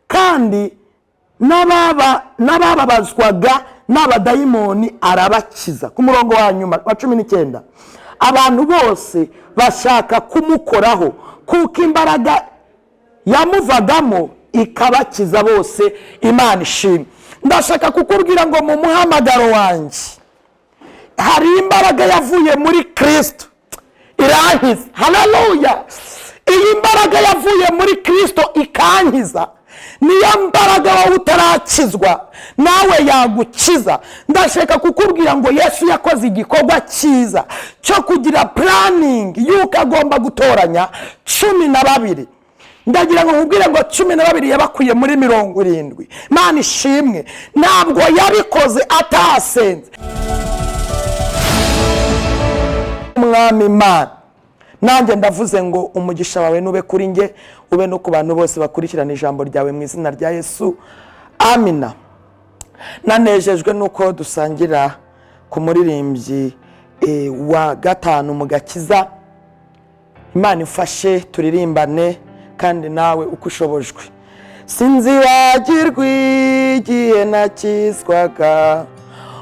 kandi n'abababazwaga n'abadayimoni arabakiza. Ku murongo wa nyuma wa 19, abantu bose bashaka kumukoraho, kuko imbaraga yamuvagamo ikabakiza bose. Imana ishimwe. Ndashaka kukubwira ngo mu muhamagaro wanjye hari imbaraga yavuye muri Kirisito irankiza. Haleluya! Iyi mbaraga yavuye muri Kirisito ikankiza, niyo mbaraga wowe utarakizwa nawe yagukiza. Ndashaka kukubwira ngo Yesu yakoze igikorwa cyiza cyo kugira planning y'uko agomba gutoranya 12. Ndagira ngo nkubwire ngo 12 yabakuye muri 70. Imana ishimwe, ntabwo yabikoze atasenze. Mwami Imana, nanjye ndavuze ngo umugisha wawe nube kuri njye, ube no ku bantu bose bakurikirana ijambo ryawe, mu izina rya Yesu, amina. Nanejejwe nuko dusangira ku muririmbyi wa gatanu mu gakiza. Imana ifashe turirimbane, kandi nawe uko ushobojwe. Sinzibagirwa igihe nakizwaga,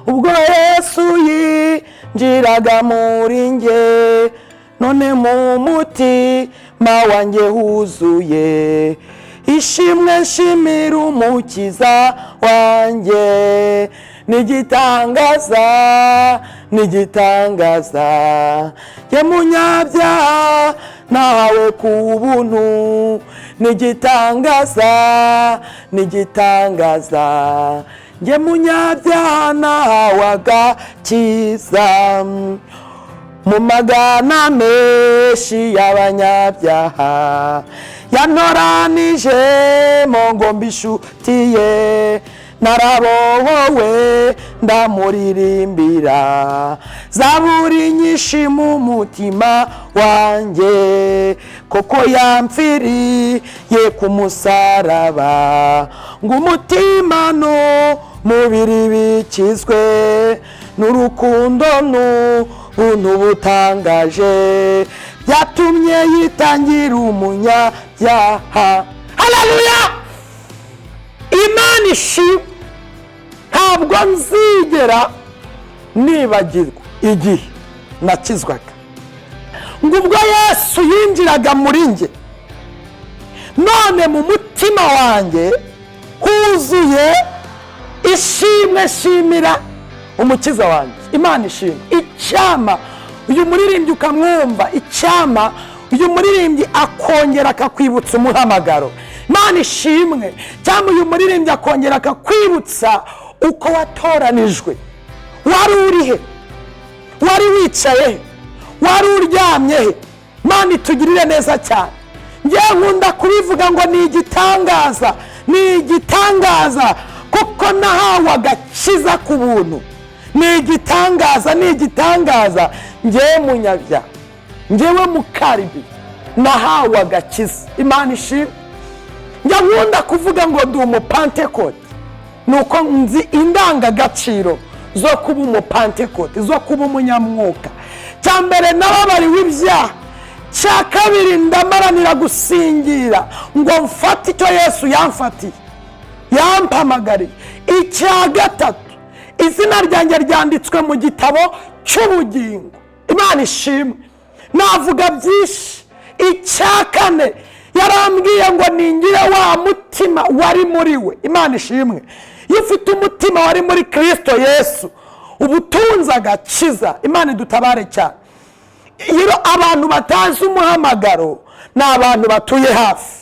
ubwo Yesu yinjiraga muri nge, none mu mutima wanjye huzuye ishimwe nshimira Umukiza wanjye. N'igitangaza, n'igitangaza, ye munyabyaha nawe ku buntu. N'igitangaza, n'igitangaza, njye munyabyaha nahawe agakiza. Mu magana menshi y'abanyabyaha yantoranije mo ngo mbishutiye, narabohowe, ndamuririmbira zaburi nyinshi mu mutima wanjye, koko yampfiriye ku musaraba ngo umutima n'umubiri bikizwe n'urukundo n'ubuntu butangaje byatumye yitangira umunyabyaha. Haleluya! Imana ishimwe. Ntabwo nzigera nibagirwa igihe nakizwaga, ngo ubwo Yesu yinjiraga muri njye, none mu mutima wanjye huzuye ishimwe shimira Umukiza wanjye. Imana ishimwe. Icyama uyu muririmbyi ukamwumva, icyama uyu muririmbyi akongera akakwibutsa umuhamagaro. Imana ishimwe. Cyangwa uyu muririmbyi akongera akakwibutsa uko watoranijwe. Wari uri he? Wari wicaye he? Wari uryamye he? Imana itugirire neza cyane. Ngewe nkunda kubivuga ngo ni igitangaza, ni igitangaza, kuko nahawe agakiza ku buntu. Ni igitangaza, ni igitangaza. Ngewe munyabyaha, ngewe mukaribi, nahawe agakiza. Imana ishimwe. Njya nkunda kuvuga ngo ndi umupantekote, ni uko nzi indangagaciro zo kuba umupantekote, zo kuba umunyamwuka. Cya mbere, nababariwe ibyaha. Cya kabiri, ndamaranira gusingira ngo mfate icyo Yesu yamfatiye, yampamagariye. Icya gatatu, izina ryanjye ryanditswe mu gitabo cy'ubugingo. Imana ishimwe. Navuga byinshi. Icya kane, yarambwiye ngo ningire wa mutima wari muri we. Imana ishimwe. Iyo ufite umutima wari muri Kirisito Yesu, uba utunze agakiza. Imana idutabare cyane. Iyo abantu batazi umuhamagaro, ni abantu batuye hafi.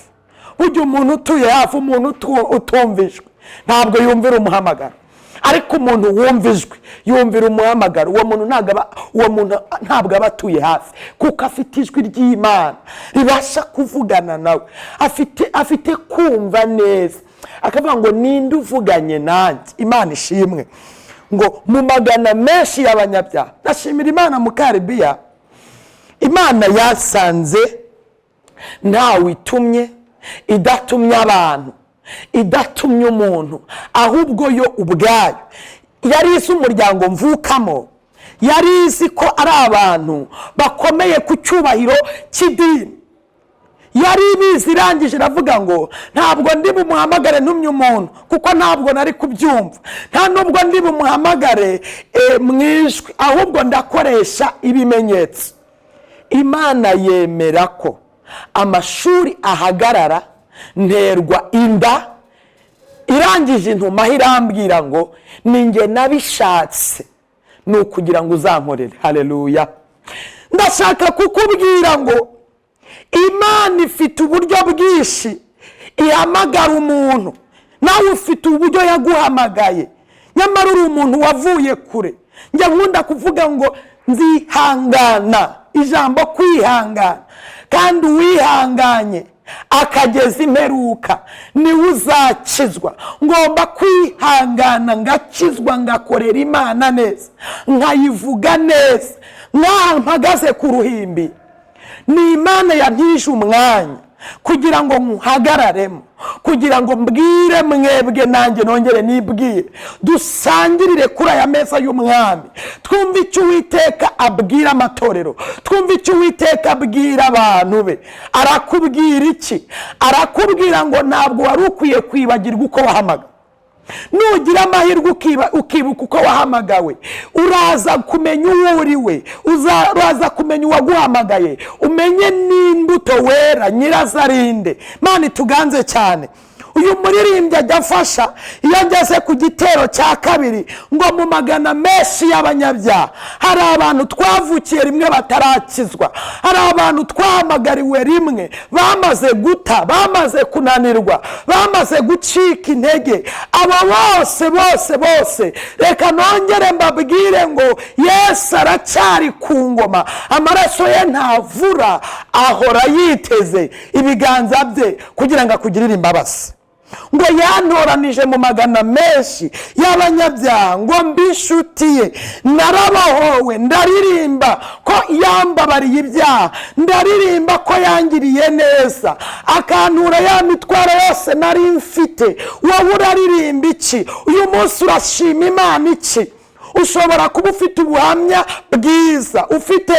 Burya umuntu utuye hafi, umuntu utumvijwe, ntabwo yumvira umuhamagaro, ariko umuntu wumva ijwi yumvira umuhamagaro. Uwo muntu ntabwo aba atuye hafi, kuko afite ijwi ry'Imana ribasha kuvugana nawe. Afite kumva neza, akavuga ngo ninde uvuganye nanjye? Imana ishimwe. Ngo mu magana menshi y'abanyabyaha. Ndashimira Imana mu Karibiya, Imana yasanze ntawe itumye, idatumye abantu, idatumye umuntu, ahubwo yo ubwayo yari izi umuryango mvukamo, yari izi ko ari abantu bakomeye ku cyubahiro cy'idini. Yari ibizi, irangije iravuga ngo ntabwo ndi bumuhamagare ntumye umuntu, kuko ntabwo nari kubyumva, nta nubwo ndi bumuhamagare mu ijwi, ahubwo ndakoresha ibimenyetso. Imana yemera ko amashuri ahagarara, nterwa inda, irangije intumaho irambwira ngo ninjye nabishatse, ni ukugira ngo uzankorere. Haleluya! Ndashaka kukubwira ngo Imana ifite uburyo bwinshi ihamagara umuntu, nawe ufite uburyo yaguhamagaye, nyamara uri umuntu wavuye kure. Njya nkunda kuvuga ngo nzihangana, ijambo kwihangana, kandi uwihanganye akageza imperuka niwe uzakizwa. Ngomba kwihangana ngakizwa, ngakorera Imana neza, nkayivuga neza, nk'aha mpagaze ku ruhimbi. Ni Imana yantije umwanya kugira ngo nkuhagararemo, kugira ngo mbwire mwebwe, nanjye nongere nibwire, dusangirire kuri aya meza y'umwami, twumve icyo Uwiteka abwira amatorero, twumve icyo Uwiteka abwira abantu be. Arakubwira iki? Arakubwira ngo ntabwo wari ukwiye kwibagirwa uko wahamagawe. Nugira amahirwe ukibuka uko wahamagawe, uraza kumenya uwo uri we, uraza kumenya uwaguhamagaye, umenye n'imbuto wera nyirazarinde. Imana ituganze cyane. Uyu muririmbyi ajya afasha iyo ageze ku gitero cya kabiri ngo mu magana menshi y'abanyabyaha hari abantu twavukiye rimwe batarakizwa, hari abantu twahamagariwe rimwe bamaze guta, bamaze kunanirwa, bamaze gucika intege. Abo bose bose bose, reka nongere mbabwire ngo Yesu aracyari ku ngoma, amaraso ye ntavura, ahora yiteze ibiganza bye kugira ngo akugirire imbabazi. Ngo yantoranije mu magana menshi y'abanyabyaha ngo mbe inshuti ye, narabohowe, ndaririmba ko yambabariye ibyaha, ndaririmba ko yangiriye neza, akantura ya mitwaro yose nari mfite. Wowe uraririmba iki uyu munsi? Urashima Imana iki? Ushobora kuba ufite ubuhamya bwiza, ufite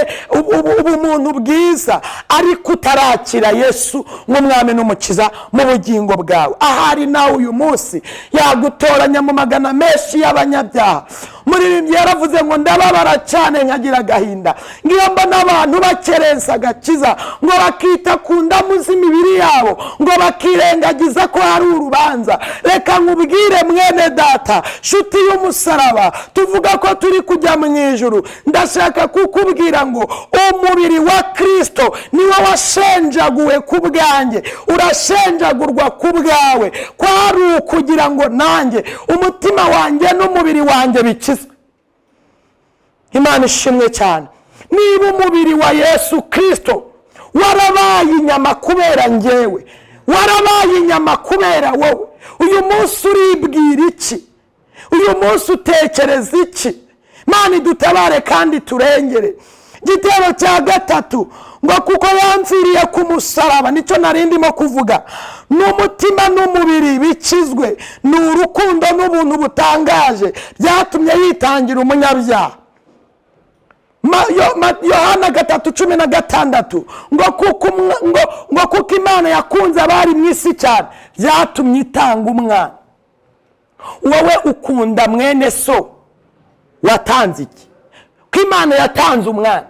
ubumuntu bwiza, ariko utarakira Yesu nk'umwami n'umukiza mu bugingo bwawe. Ahari nawe uyu munsi yagutoranya mu magana menshi y'abanyabyaha. Muririmbyi yaravuze ngo ndababara cyane nkagira agahinda ngiyo mbona abantu bakerensa agakiza, ngo bakita ku ndamu z'imibiri yabo, ngo bakirengagiza ko hari urubanza. Reka nkubwire mwene data, nshuti y'umusaraba, tuvuga ko turi kujya mu ijuru, ndashaka kukubwira ngo umubiri wa Kristo niwo washenjaguwe ku bwanjye, urashenjagurwa ku bwawe, kwari ukugira ngo nanjye umutima wanjye n'umubiri wanjye bikizwe. Imana ishimwe cyane. Niba umubiri wa Yesu Kristo warabaye inyama kubera njyewe, warabaye inyama kubera wowe, uyu munsi uribwira iki? Uyu munsi utekereza iki? Imana idutabare kandi turengere. Igitero cya gatatu ngo kuko yamfiriye ku musaraba, nicyo nari ndimo kuvuga, n'umutima n'umubiri bikizwe, ni urukundo n'ubuntu butangaje byatumye yitangira umunyabyaha. Yohana 3:16 ngo kuko Imana yakunze abari mu isi cyane, byatumye itanga umwana. Wowe ukunda mwene so watanze iki? Ko Imana yatanze umwana.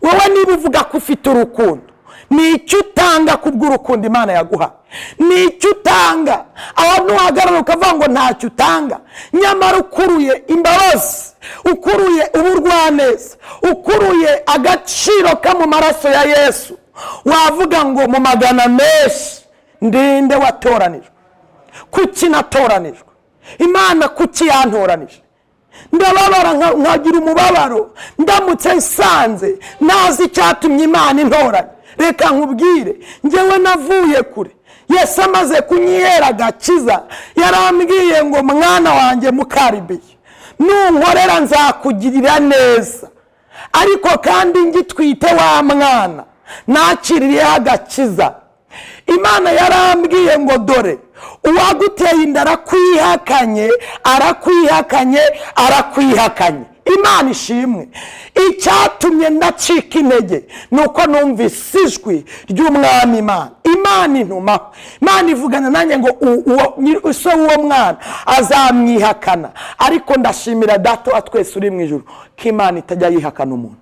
Wowe niba uvuga ko ufite urukundo, ni icyo utanga kubw'urukundo Imana yaguha, ni icyo utanga. Aho ntuhagarara ukavuga ngo ntacyo utanga, nyamara ukuruye imbabazi, ukuruye uburwaneza, ukuruye agaciro ka mu maraso ya Yesu, wavuga ngo mu magana menshi ndinde watoranijwe. Kuki natoranijwe? Imana kuki yantoranije? Ndababara nkagira umubabaro ndamutse nsanze ntazi icyatumye Imana intoranya. Reka nkubwire, njyewe navuye kure. Yesu amaze kunyihera agakiza, yarambwiye ngo mwana wanjye mukaribiye, nunkorera nzakugirira neza. Ariko kandi ngitwite wa mwana nakiririyeho agakiza, Imana yarambwiye ngo dore uwaguteye inda arakwihakanye, arakwihakanye, arakwihakanye. Imana ishimwe. Icyatumye ndacika intege ni uko numvise ijwi ry'umwami Imana. Imana intumaho, Imana ivugana nanjye ngo so w'uwo mwana azamwihakana. Ariko ndashimira Data wa twese uri mu ijuru ko Imana itajya yihakana umuntu.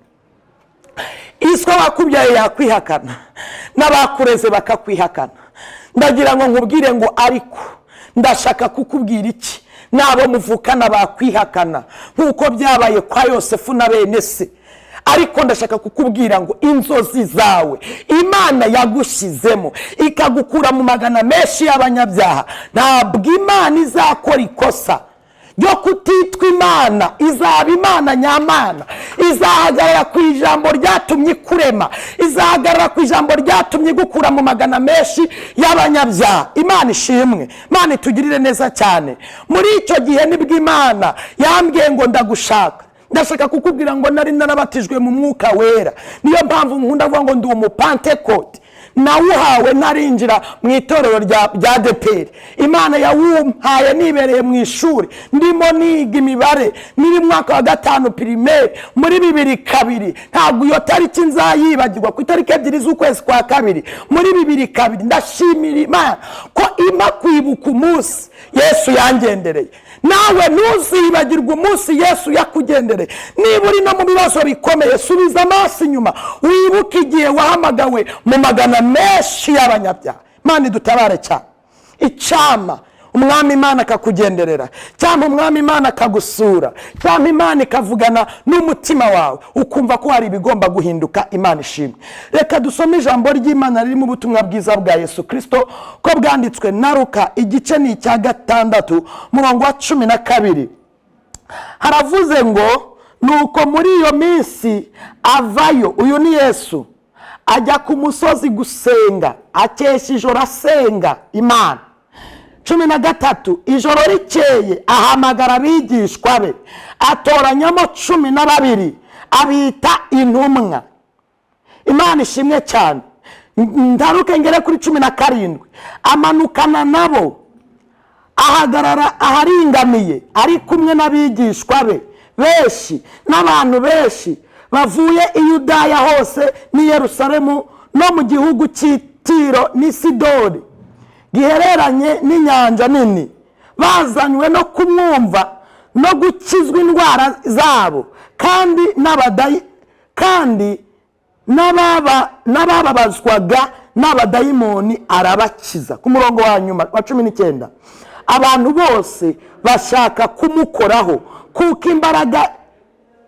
Iswa wakubyaye yakwihakana, n'abakureze bakakwihakana. Ndagira ngo nkubwire ngo ariko ndashaka kukubwira iki: n'abo muvukana bakwihakana nk'uko byabaye kwa Yosefu na bene se. Ariko ndashaka kukubwira ngo inzozi zawe Imana yagushyizemo, ikagukura mu magana menshi y'abanyabyaha, ntabwo Imana izakora ikosa ryo kutitwa Imana. Izaba Imana nyamana, izahagarara ku ijambo ryatumye ikurema, izahagarara ku ijambo ryatumye igukura mu magana menshi y'abanyabyaha. Imana ishimwe, Imana itugirire neza cyane. Muri icyo gihe nibwo Imana yambwiye ngo ndagushaka. Ndashaka kukubwira ngo nari narabatijwe mu Mwuka Wera. Niyo mpamvu nkunda kuvuga ngo ndi Umupantekote. Nawuhawe narinjira mu itorero rya ADEPR. Imana yawumpaye nibereye mu ishuri, ndimo niga imibare, niri mu mwaka wa 5 primaire, muri 2002. Ntabwo iyo tariki nzayibagirwa, ku itariki 2 z'ukwezi kwa 2 muri 2002. Ndashimira Imana ko impa kwibuka umunsi Yesu yangendereye. Nawe ntuzibagirwe umunsi Yesu yakugendereye. Niba uri no mu bibazo bikomeye, subiza amaso inyuma, wibuke igihe wahamagawe mu magana menshi y'abanyabyaha. Imana idutabare cyane. Icyama Umwami Imana akakugenderera, cyangwa Umwami Imana akagusura, cyangwa Imana ikavugana n'umutima wawe, ukumva ko hari ibigomba guhinduka. Imana ishimwe. Reka dusome ijambo ry'Imana ririmo ubutumwa bwiza bwa Yesu Kirisito ko bwanditswe na Ruka, igice ni icya 6, murongo wa 12. Haravuze ngo: "Nuko muri iyo minsi avayo," uyu ni Yesu, "ajya ku musozi gusenga, akesha ijoro asenga Imana." 13: "Ijoro rikeye ahamagara abigishwa be, atoranyamo 12, abita intumwa." Imana ishimwe cyane. Ndaruke ngere kuri 17: "Amanukana nabo, ahagarara aharinganiye, ari kumwe n'abigishwa be benshi n'abantu benshi bavuye i Yudaya hose n'i Yerusalemu no mu gihugu cy'i Tiro n'i Sidoni gihereranye n'inyanja nini, bazanywe no kumwumva no gukizwa indwara zabo, kandi n'abababazwaga n'abadayimoni arabakiza." Ku murongo wa nyuma wa 19: "Abantu bose bashaka kumukoraho, kuko imbaraga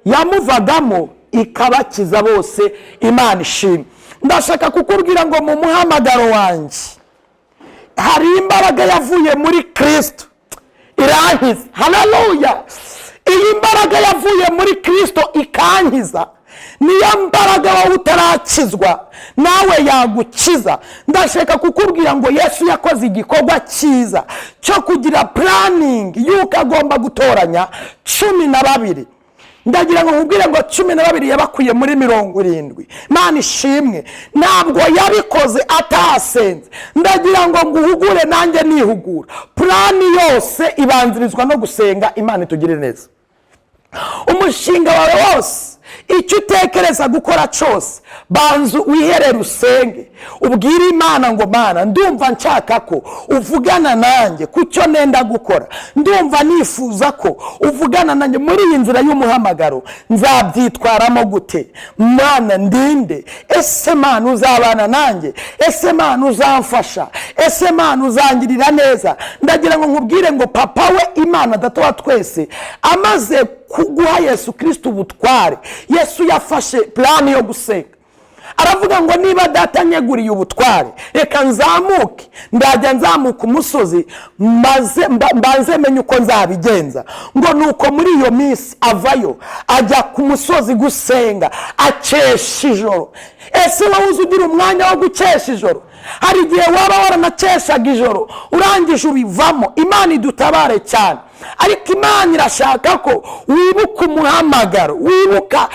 yamuvagamo ikabakiza bose." Imana ishimwe. Ndashaka kukubwira ngo mu muhamagaro wanjye hari imbaraga yavuye muri Kirisito irankiza. Haleluya! Iyi mbaraga yavuye muri Kirisito ikankiza, niyo mbaraga wowe utarakizwa nawe yagukiza. Ndashaka kukubwira ngo Yesu yakoze igikorwa cyiza cyo kugira planning y'uko agomba gutoranya 12. Ndagira ngo nkubwire ngo 12 yabakuye muri 70. Imana ishimwe, ntabwo yabikoze atasenze. Ndagira ngo nguhugure nanjye nihugura: plan yose ibanzirizwa no gusenga. Imana itugirire neza. Umushinga wawe wose, icyo utekereza gukora cyose, banza wiherere usenge, ubwire Imana ngo: "Mana, ndumva nshaka ko uvugana nanjye ku cyo nenda gukora. Ndumva nifuza ko uvugana nanjye muri iyi nzira y'umuhamagaro. Nzabyitwaramo gute? Mana, ndinde. Ese Mana, uzabana nanjye? Ese Mana, uzamfasha? Ese Mana, uzangirira neza?" Ndagira ngo nkubwire ngo Papa we Imana, Data wa twese, amaze kuguha Yesu Kirisito ubutware, Yesu yafashe plan yo gusenga. Aravuga ngo: "Niba Data anyeguriye ubutware, reka nzamuke. Ndajya nzamuka umusozi maze mbanze menye uko nzabigenza." Ngo nuko muri iyo minsi avayo, ajya ku musozi gusenga, akesha ijoro. Ese wowe uzi ugira umwanya wo gukesha ijoro? Hari igihe waba waranakeshaga ijoro, urangije ubivamo. Imana idutabare cyane. Ariko Imana irashaka ko wibuka umuhamagaro, wibuka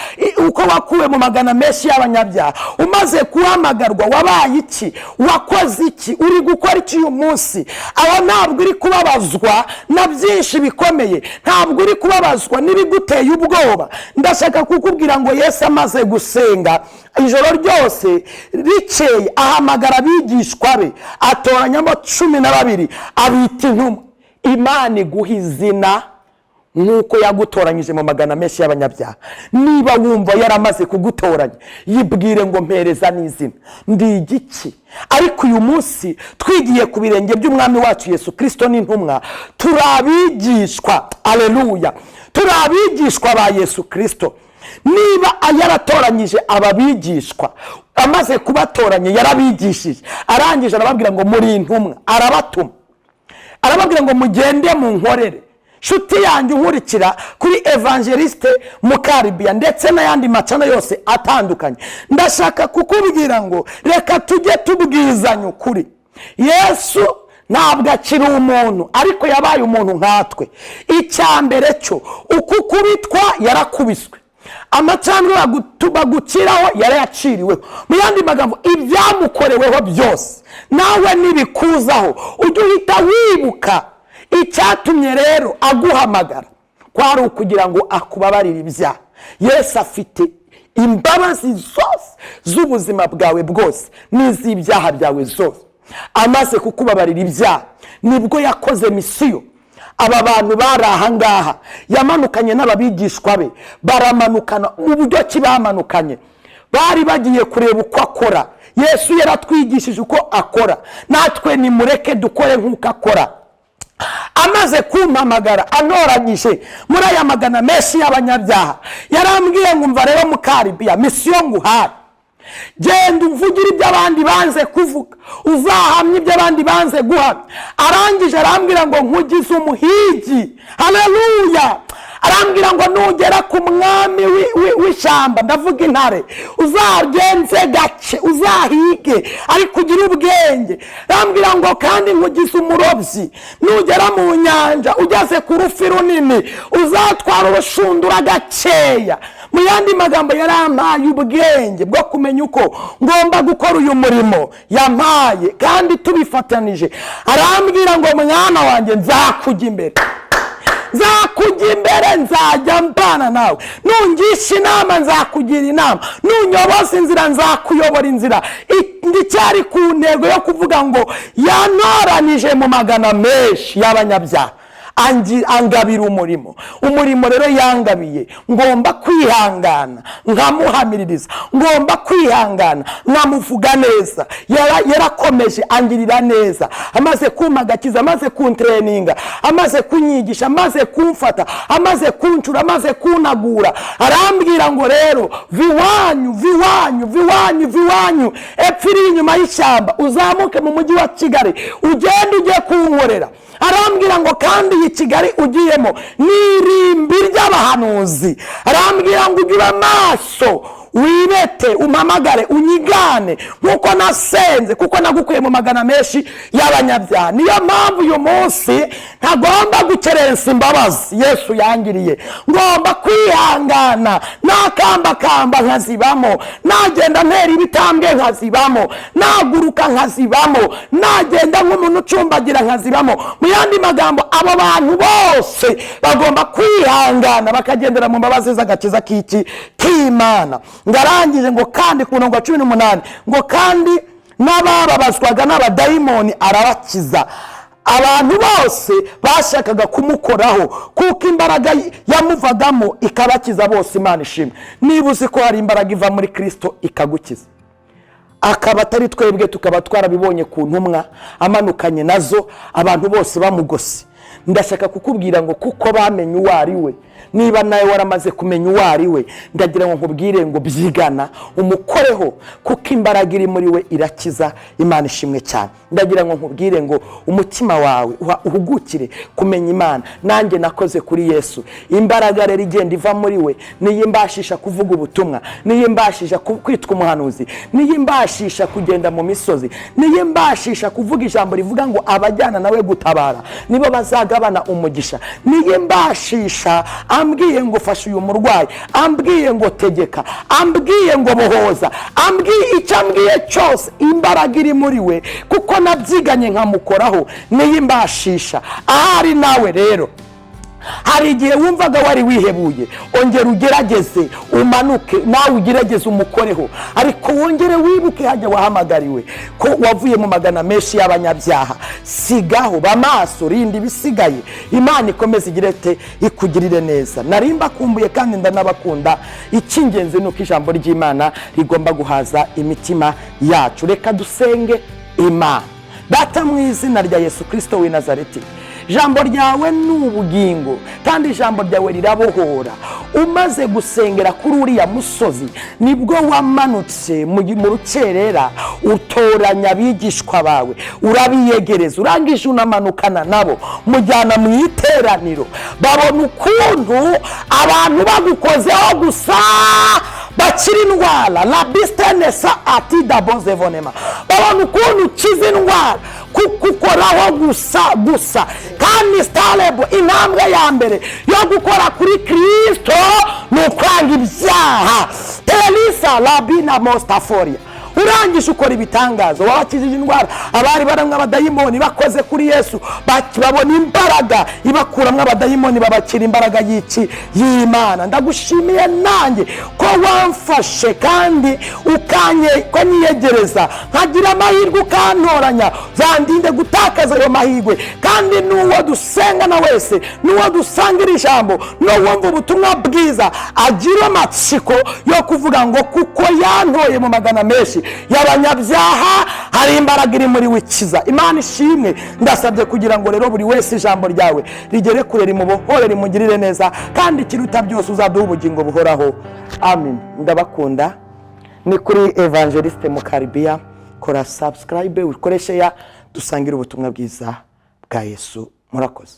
uko wakuwe mu magana menshi y'abanyabyaha. Umaze guhamagarwa wabaye iki? Wakoze iki? Uri gukora iki uyu munsi? Aho ntabwo uri kubabazwa na byinshi bikomeye, ntabwo uri kubabazwa n'ibiguteye ubwoba. Ndashaka kukubwira ngo Yesu amaze gusenga ijoro ryose, rikeye ahamagara abigishwa be, atoranyamo 12, abita intumwa. Imana iguha izina nk'uko yagutoranyije mu magana menshi y'abanyabyaha. Niba wumva yaramaze kugutoranya, yibwire ngo: "Mpereza n'izina, ndi igiki?" Ariko uyu munsi twigiye ku birenge by'Umwami wacu Yesu Kirisito n'intumwa, turi abigishwa. Aleluya! Turi abigishwa ba Yesu Kirisito. Niba yaratoranyije aba bigishwa, amaze kubatoranya yarabigishije, arangije arababwira ngo: "Muri intumwa." Arabatuma, arababwira ngo: "Mugende mu nkorere." Nshuti yanjye unkurikira kuri Evangeliste Mukaribiya ndetse n'ayandi macana yose atandukanye, ndashaka kukubwira ngo reka tujye tubwizanya ukuri. Yesu ntabwo akiri umuntu, ariko yabaye umuntu nkatwe. Icya mbere cyo, uko ukubitwa yarakubiswe, amacandwe baguciraho yarayaciriweho. Mu yandi magambo, ibyamukoreweho byose nawe nibikuzaho, ujye uhita wibuka icyatumye rero aguhamagara, kwari ukugira ngo akubabarire ibyaha. Yesu afite imbabazi zose z'ubuzima bwawe bwose n'iz'ibyaha byawe zose. Amaze kukubabarira ibyaha, nibwo yakoze mission. Aba bantu bari ahangaha, yamanukanye n'ababigishwa be, baramanukana. Mu buryo ki bamanukanye? Bari bagiye kureba uko akora. Yesu yaratwigishije uko akora, natwe nimureke dukore nk'uko akora. Amaze kumpamagara, anoranyije muri aya magana menshi y'abanyabyaha, yarambwiye ngo: "Mva rero Mukaribiya, mission nguhaye, genda umvugire ibyo abandi banze kuvuga, uzahamye ibyo abandi banze guhamya." Arangije arambwira ngo: "Nkugize umuhigi." Haleluya! Arambwira ngo: "Nugera ku mwami w'ishyamba, ndavuga intare, uzagenze gake, uzahige ariko ugire ubwenge." Arambwira ngo: "Kandi nkugize umurobyi. Nugera mu nyanja, ugeze ku rufi runini, uzatwara urushundura gakeya." Mu yandi magambo, yarampaye ubwenge bwo kumenya uko ngomba gukora uyu murimo yampaye, kandi tubifatanije. Arambwira ngo: "Mwana wanjye, nzakujya imbere, nzakujya imbere, nzajya mbana nawe. Nungisha inama, nzakugira inama. Nunyoboza inzira, nzakuyobora inzira." Ndicyari ku ntego yo kuvuga ngo yantoranije mu magana menshi y'abanyabyaha, angabira umurimo. Umurimo rero yangabiye, ngomba kwihangana nkamuhamiririza, ngomba kwihangana nkamuvuga neza. Yarakomeje angirira neza. Amaze kumpa agakiza, amaze kuntraininga, amaze kunyigisha, amaze kumfata, amaze kuncura, amaze kunagura, arambwira ngo: "Rero viwanyu, viwanyu, viwanyu, viwanyu epfo iri inyuma y'ishyamba, uzamuke mu mujyi wa Kigali, ugende ujye kunkorera." Arambwira ngo: "Kandi iyi Kigali ugiyemo ni irimbi ry'abahanuzi." Arambwira ngo: "Ujye uba maso, wibete, umpamagare, unyigane nk'uko nasenze, kuko nagukuye mu magana menshi y'abanyabyaha." Niyo mpamvu uyu munsi ntagomba gukerensa imbabazi Yesu yangiriye. Ngomba kwihangana, nakambakamba nkazibamo, nagenda ntera ibitambwe nkazibamo, naguruka nkazibamo, nagenda nk'umuntu ucumbagira nkazibamo. Mu yandi magambo, abo bantu bose bagomba kwihangana bakagendera mu mbabazi z'agakiza k'iki k'Imana. Ngarangije ngo: kandi ku murongo wa 18 ngo: "Kandi n'abababazwaga n'abadayimoni arabakiza. Abantu bose bashakaga kumukoraho, kuko imbaraga yamuvagamo ikabakiza bose." Imana ishimwe. Niba uzi ko hari imbaraga iva muri Kirisito ikagukiza, akaba atari twebwe, tukaba twarabibonye ku ntumwa amanukanye nazo, abantu bose bamugose, ndashaka kukubwira ngo kuko bamenye uwo ari we. Niba nawe waramaze kumenya uwo ari we, ndagira ngo nkubwire ngo byigana umukoreho, kuko imbaraga iri muri we irakiza. Imana ishimwe cyane. Ndagira ngo nkubwire ngo umutima wawe uhugukire kumenya Imana. Nanjye nakoze kuri Yesu. Imbaraga rero igenda iva muri we niyo imbashisha kuvuga ubutumwa, niyo imbashisha kwitwa umuhanuzi, niyo imbashisha kugenda mu misozi, niyo imbashisha kuvuga ijambo rivuga ngo abajyana nawe gutabara nibo bazagabana umugisha, niyo imbashisha ambwiye ngo fasha uyu murwayi, ambwiye ngo tegeka, ambwiye ngo bohoza, ambwiye icyo ambwiye cyose. Imbaraga iri muri we, kuko nabyiganye nkamukoraho, niyo imbashisha. Ahari nawe rero hari igihe wumvaga wari wihebuye, ongera ugerageze umanuke, nawe ugerageze umukoreho, ariko wongere wibuke hajya wahamagariwe, ko wavuye mu magana menshi y'abanyabyaha. Sigaho, ba maso, rinda ibisigaye. Imana ikomeze igirete ikugirire neza. Nari mbakumbuye kandi ndanabakunda. Icy'ingenzi ni uko ijambo ry'Imana rigomba guhaza imitima yacu. Reka dusenge Imana. Data, mu izina rya Yesu Kirisito w'i Nazareti, ijambo ryawe ni ubugingo kandi ijambo ryawe rirabohora. Umaze gusengera kuri uriya musozi, nibwo wamanutse mu rukerera, utoranya abigishwa bawe, urabiyegereza, urangije unamanukana nabo, mujyana mu iteraniro, babona ukuntu abantu bagukozeho gusa bakira indwara. Labisitenesa ati dabozevonema, babona ukuntu ukiza indwara kugukoraho gusa gusa. Kandi sitarebo, intambwe ya mbere yo gukora kuri Kirisito ni ukwanga ibyaha. Terisa rabina mositaforia, urangije ukora ibitangaza, wabakijije indwara abari baramwe abadayimoni. Bakoze kuri Yesu babona imbaraga ibakuramo abadayimoni, babakira imbaraga y'iki? Y'Imana. Ndagushimiye nanjye ko wamfashe kandi ukanyiyegereza, nkagira amahirwe, ukantoranya. Byandinde gutakaza ayo mahirwe, kandi n'uwo dusengana wese, n'uwo dusangira ijambo, n'uwumva ubutumwa bwiza agira amatsiko yo kuvuga ngo kuko yantoye mu magana menshi y'abanyabyaha, hari imbaraga iri muri wikiza. Imana ishimwe. Ndasabye kugira ngo rero buri wese ijambo ryawe rigere kure, rimubohore, rimugirire neza, kandi ikiruta byose uzaduha ubugingo buhoraho. Amen. Ndabakunda. Ni kuri Evangeliste Mukaribiya. Kora subscribe, ukoreshe ya dusangire ubutumwa bwiza bwa Yesu. Murakoze.